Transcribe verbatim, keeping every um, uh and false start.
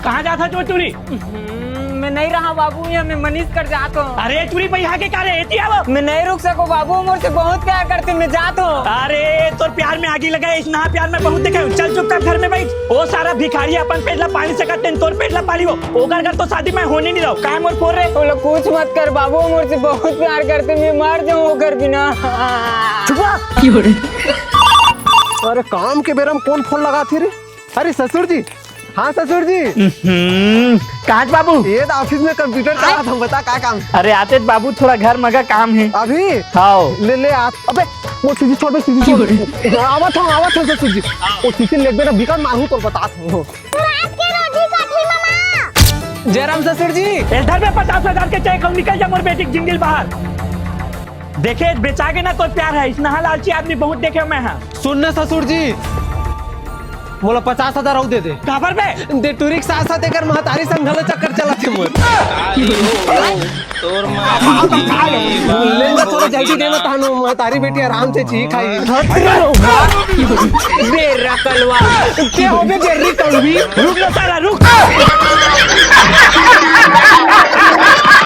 कहाँ जात हस चोर टूरी? हम्म, मैं नहीं रहा बाबू, यहाँ मैं मनीष कर जात हूँ। अरे टूरी भाई, यहाँ के का रे? एती आवा। मैं नहीं रुक सको बाबू, मोर से बहुत प्यार करते, मैं जात हूँ। अरे तोर प्यार में आगी लगाए, इतना प्यार मैं बहुत देखे हूँ। चल चुपचाप घर में बैठ। ओ सारा भिखारी अपन पेट ला पाली सकत नहीं, तोर पेट ला पाली वो। ओकर घर तो शादी मैं होने नहीं दो। काय मोर फोर रे? वो लोग कुछ मत कर बाबू, मोर से बहुत प्यार करते, मैं मर जाऊँ ओकर बिना। चुप रह। अरे काम के बेरा में कौन फोन लगाथे रे? अरे ससुर जी। हाँ ससुर जी। हम्म, कहाँ बाबू? ये तो ऑफिस में कंप्यूटर चलात हूँ, बता का काम? अरे आते बाबू, थोड़ा घर मगा काम है। अभी? हाँ। ले ले आ। अबे वो सीधी छोड़, बे सीधी छोड़। आवत हूँ, आवत हूँ ससुर जी। वो सीधी लेट बेटा बिकट मारू तो बतात हूँ। रात के रोजी कटही मामा। जयराम ससुर जी। ए, धर बे पचास हजार के चेक, अउ निकल जा मोर बेटी के जिंदगी ले बाहर। देखे, बेचा के ना तोर प्यार है, इतना लालची आदमी बहुत देखे मैं, हाँ। सुन ना ससुर जी, मोला पचास हजार अउ दे दे। काबर बे? दे टूरी के साथ साथ एकर महतारी संग घलो चक्कर चलत हे मोर। तोर महतारी ले ना, थोड़ा जल्दी दे ना, तानो महतारी बेटी आराम से जी खाई। बेर्रा कलवा। के हो बे बेर्री कलवी? रुक ना साला, रुक।